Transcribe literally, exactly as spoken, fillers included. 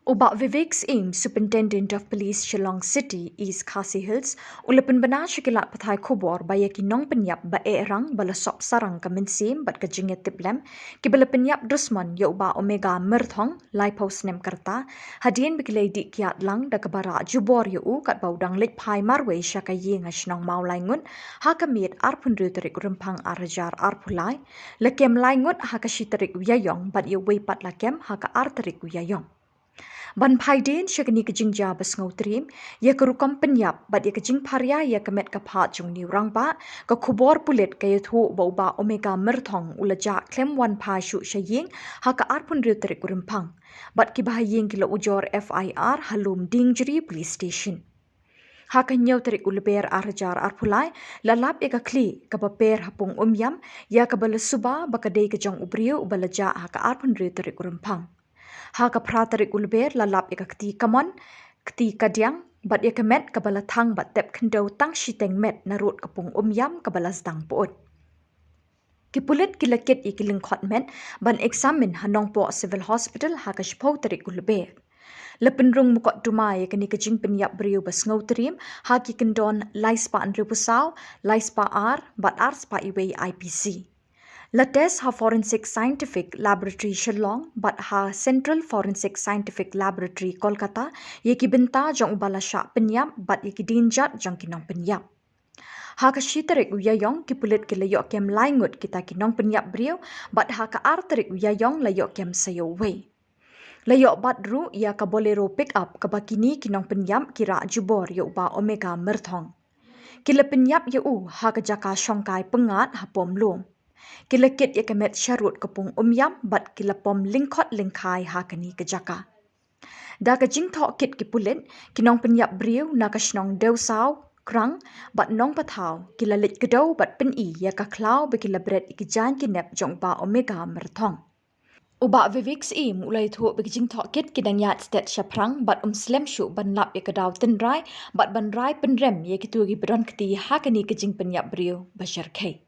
U Bah Vivek Syiem, Superintendent of Police, Shillong City, East Khasi Hills, u la pynbna sha ki lad pathai khubor ba ïa ki nongpynïap ba eh rang ba la sop sarang ka mynsiem bad ka jingïatiplem, ki ba la pynïap dusmon ïa u Bah Omega Myrthong, laiphew snem ka rta, hadien ba ki la ïadih kiad lang da kaba rah jubor ïa u katba u dang leit phai marwei sha ka ïing ha shnong Mawlaingut, ha ka miet arphew hynriew tarik u Rymphang ar hajar arphew lai, la kem lai ngut ha ka shi tarik u Ïaïong bad ïa uwei pat la kem ha ka ar tarik u Ïaïong. Ban phai dien sha kane ka jingjia ba sngewtriem ïa ka rukom pynïap bad ïa ka jingpharia ïa ka met ka phad jong une u rangbah, ka khubor pulit ka ïathuh ba u Bah Omega Myrthong u la jah khlem wan phai shuh sha ïing ha ka arphew hynriew tarik u Rymphang, bad ki bahaïing ki la ujor F I R ha Lumdiengjri Police Station. Ha ka hynñiew tarik u Lber ar hajar arphew lai, la lap ïa ka khlieh kaba per ha pung Umïam, ïa kaba la suba ba ka dei ka jong u briew uba la jah ha ka arphew hynriew tarik u Rymphang. Ha ka phra tarik u Lber la lap ïa ka kti kamon, kti kadiang, bad ïa ka met kaba la thang bad tep khyndew tang shiteng met narud ka pung Umïam kaba la sdang pyut. Ki pulit ki la kit ïa ki lyngkhot met ban examine ha Nongpoh Civil Hospital ha ka shiphew tarik u Lber. La pynrung mukotduma ïa kane ka jingpynïap briew ba sngewtriem ha ki kyndon lai spah hynriewphew saw, lai spah ar bad ar spah iwei I P C. La test ha Forensic Scientific Laboratory Shillong bad ha Central Forensic Scientific Laboratory, Kolkata, ïa ki bynta jong uba la shah pynïap bad ïa ki dienjat jong ki nongpynïap. Ha ka shi tarik u Ïaïong, ki pulit ki la ïoh kem lai ngut kita ki nongpynïap briew, bad ha ka ar tarik u Ïaïong la ïoh kem sa ïa uwei. La ïoh bat ruh ïa ka Bolero pickup kaba kine ki nongpynïap ki rah jubor ïa u Bah Omega Myrthong. Ki la pynïap ïa u ha ka jaka shongkai pyngngad ha Pom Lum. Ki la kit ïa ka met sharud ka pung Umïam bad ki la pom lyngkhot lyngkhai ha kane ka jaka. Da ka jingthoh kit ki pulit, ki nongpynïap briew na ka shnong Dewsaw Krang bad Nongpathaw ki la leit kdew bad pyni ïa ka khlaw ba ki la bret ïa ki jaiñ ki nep jong u Bah Omega Myrthong. U Bah Vivek Syiem u la ïathuh ba ki jingthoh kit ki dang ïaid stet shaphrang bad um slem shuh ban lap ïa ka daw tynrai bad ban rai pynrem ïa kito kiba don kti ha kane ka jingpynïap briew ba syrkhei.